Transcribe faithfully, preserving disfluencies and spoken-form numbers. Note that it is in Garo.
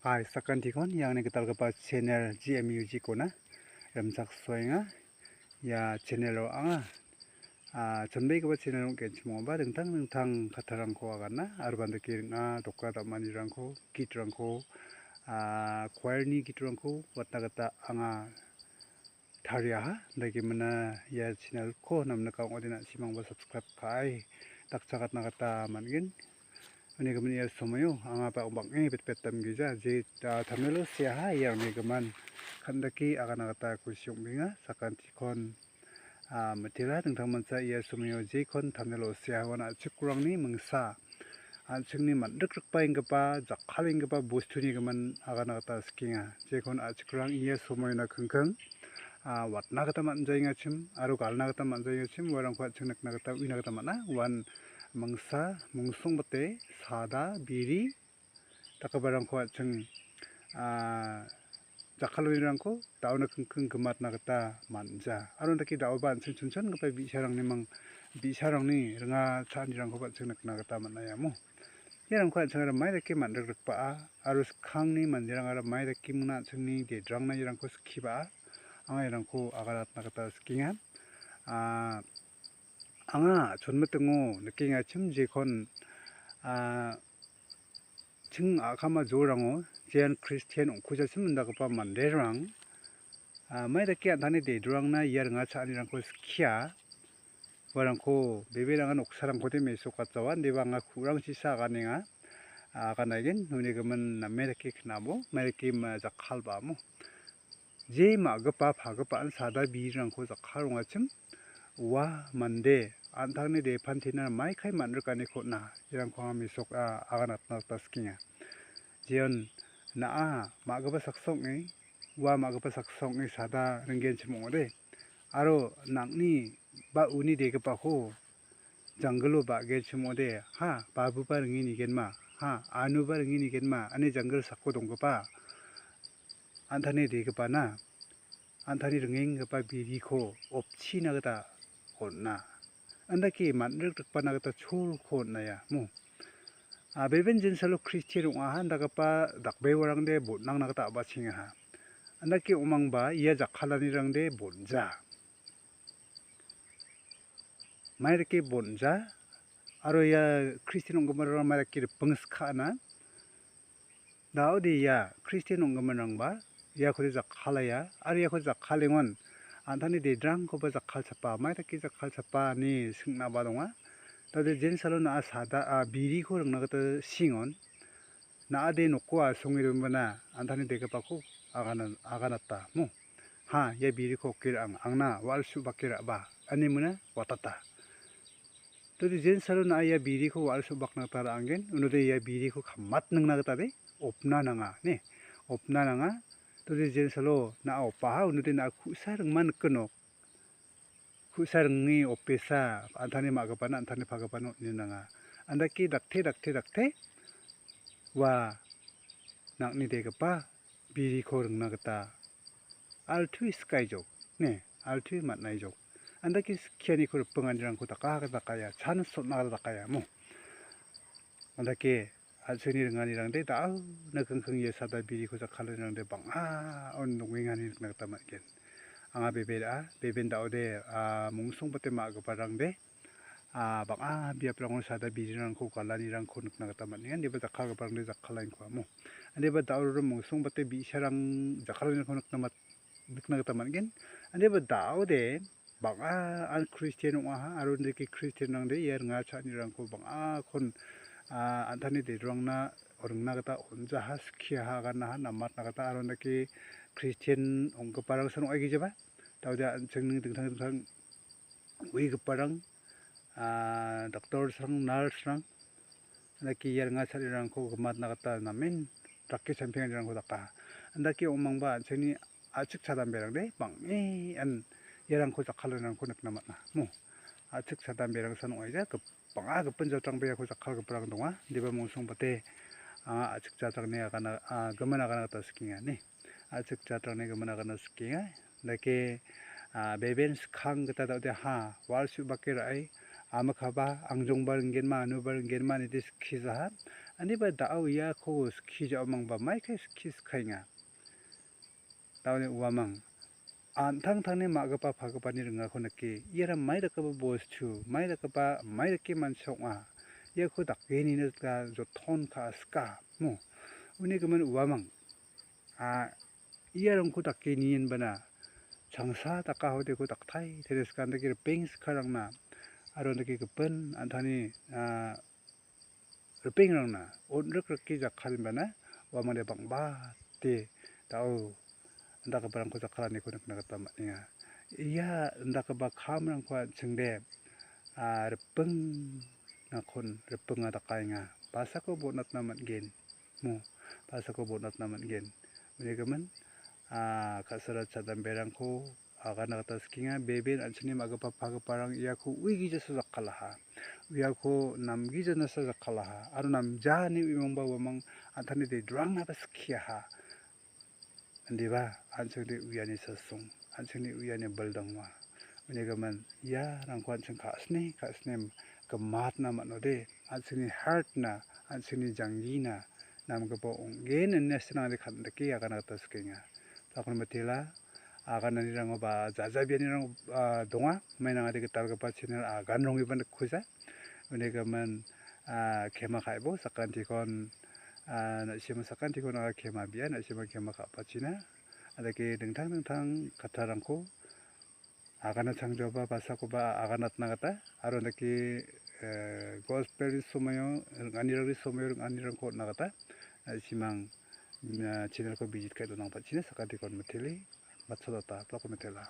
Hai, sakantikon iangni gitalgipa channel G M Music-ona rimchaksoenga. Ia channel-o anga, ah, chonbegipa channel ong·genchim ong·aba dingtang dingtang kattarangko agana aro bandake ring·a, dokra dam·anirangko, gitrangko, ah, choir-ni gitrangko watna gita anga tariaha. Dake mina ia channel-ko namnika ong·ode na·simangba subscribe ka·e dakchakatna gita man·gen. Uni gimin ia somoio anga ba-, bang·e betbetdamgija je, ah, thumbnail-o seaha, ia uni gimin kan·dake agana gita kusi ong·genga. Sakantikon, ah, mitela dingtangmancha ia somoio jekon thumbnail-o seaha uan a·chikrangni mingsa an·chingni man·rikrikbaenggipa, jakkalenggipa bostuni gimin agana gita sikenga. Jekon a·chikrang ia somoiona kingking, ah, watna gita man·jaengachim aro galna gita man·jaengachim uarangko an·ching nikna gita uina gita man·a. Uan mingsa mungsongbite sada, biri dakgiparangko an·ching, ah, jakkalonirangko da·ona kingking gimatna gita man·ja. Aro dake da·oba an·ching chonchongipa bi·sarangni mang-, bi·sarangni ringa cha·anirangkoba an·ching nikna gita man·a iamo. Iarangko an·ching aro mai dake man·rikrikbaa aro skangni manderang aro mai dake mingna an·chingni dedrangna iarangko skiba·a. Anga iarangko aganatna gita sikenga. Ah, anga chonmitingo nikengachim jekon, ah, ching a·kama jorango jean Kristian ong·kujachim indakgipa manderang, ah, mai dake an·tangni dedurangna ia ringa cha·anirangko skia. Uarangko beberangan noksarangkode mesokatjawa, indiba anga ku·rangchisa aganenga, ah, aganaigen, uni gimin name dake knabo, mai dake ma-, jakkalbamo. Je ma·gipa pagipaan sada birangko jakkalrongachim ua mande an·tangni depantina maikai man·rikaniko on·a, irangko anga mesok, a, aganatna gita sikenga. Jeon na·a ma·gipa saksa ong·e, ua ma·gipa saksa ong·e sada ringgenchim ong·ode, aro nang·ni ba uni degipako janggilo ba·genchim ong·ode, ha, babuba ringe nigenma, ha, anuba ringe nigenma, ane janggil sako donggipa an·tangni degipana, an·tangni ringenggipa biriko opchina gita on·a. Andake man·rikrikbana gita cholko on·aia, mo. A, beben jensalo Kristian ong·aha indagipa dakbewarangde bon·angna gita a·bachengaha. Andake ong·mangba ia jakkalanirangde bon·ja. Mai dake bon·ja, aro ia Kristian ong·giminrang mai dake ripeng skana. Da·ode ia Kristian ong·giminrangba iakode jakkalaia, aro iakode jakkalengon an·tangni dedrangkoba jakkalchapa, mai dake jakkalchapa ine sing·naba donga. Da·ode jensalo na·a sada, a, biriko ringna gita singon. Na·ade noko asonge donbana an·tangni degipako agana-, aganata, mo. Ha, ia biriko oke ra·ang, angna wa·al su·bake ra·ba, ine mona watata. Tode jensalo na·a ia biriko wa·al su·bakna gita ra·angen, unode ia biriko kamatningna gita de opna nanga, ne? Opna nanga. Tode jensalo na·a opaha, unode na·a ku·sa ringma nikgin nok. Ku·sa ringe opesa, an·tangni ma·gipana, an·tangni pagipana on·e nanga. Andake dakte, dakte, dakte, ua nang·ni degipa biriko ringna gita altu skaijok, ne, altu man·aijok. Andake skianiko ripenganirangko daka-, dakaia, chance on·na gita dakaia, mo. Andake an·chingni ringanirangde da·o nikengkeng ia sada biriko jakkalanirangde bang·a on dongengani nikna gita man·gen. Anga bebe ra·a, beben da·ode, a, mungsongbate ma·giparangde, a, bang·a biaprango sada birirangko galanirangko nikna gita man·enga. Indiba jakkalgiparangde jakkalainko amo. Indiba da·o mungsongbate bi·sarang jakkalanirangko nikna mat-, nikna gita man·gen. Indiba da·ode bang·a an Kristian ong·aha aro indake Kristianrangde ia ringa cha·anirangko bang·akon, a, an·tangni dedurangna ringna gita on·jaha, skiaha, aganaha, namatna gita aro indake Kristian ong·giparangsan ong·aigijaba. Da·ode an·chingni dingtang dingtang uigiparang, a, doktorsrang, narsrang, Andake ia ringa cha·anirangko gimatna gita namen dake champianirangko daka. Andake ong·mangba an·chingni a·chik chadamberangde bang·en iarangko jakkalrangko nikna man·a. Mo, a·chik chadamberangsan ong·aija gip-, bang·a gipin jatrangbe iako jakkalgiparang donga. Indiba mungsongbate anga a·chik jatrangni agana, a, gimin agana gita sikenga, ne. A·chik jatrangni gimin agana sikenga. Dake, a, beben skang gita da·ode ha, wa·al su·bake ra·e, amikaba, angjongba ringgenma, anuba ringgenma, inide skijaha. Aniba da·o iako skie ja·omangba maikai skie skaenga. Da·oni uamang an·tangtangni ma·gipa pagipani ringako nike, iara mai dakgipa bostu, mai dakgipa, mai dake mancha ong·a. Iako dake nina joton ka·a sika, mo. Uni gimin uamang, a, iarangko dake nienbana changsa dakahodeko daktai tene sika, andake ripeng sikarangna aro andake gipin an·tangni, a, ripengrangna on·rikrike jakkalenbana uamangde bang·bate da·o indakgiparangko jakkalaniko nikna gita man·enga. Ia indakgipa kamrangko an·chingde, a, ripeng nakon ripinga dakaenga. Basako bonatna man·gen. Mo, basako bonatna man·gen. Unigimin, a, ka·sara chadamberangko agana gita sikenga. Beben an·chingni ma·gipa pagiparang iako uigijasa jakkalaha. Uiako namgijanasa jakkalaha. Aro namjani uimangba uamang an·tangni dedrangnaba skiaha. Indiba, an·chingni uiani sasong, an·chingni uiani bilding ong·a. Unigimin, iarangko an·ching ka·sine, ka·sine gimatna man·ode, an·chingni heart-na, an·chingni janggina namgipa ong·gen ine sinangde kan·dike agana gita sikenga. Dakon mitela, agananirangoba jajabianirango, a, donga, mainangade gitalgipa channel agan rongeba nikkuja. Unigimin, a, kema ka·ebo sakantikon, a, na·simo sakantikon anga kema bia, na·simo kema ka·pachina. Adake dingtang dingtang kattarangko agana changjoba basakoba aganatna gita, aro andake, eh, gospel-ni somoio, ring·anirangni somoio ring·anirangko on·na gita, eh, simang, mm, channel-ko visit ka·e donangpachina sakantikon mitele, matchotata, plako mitela.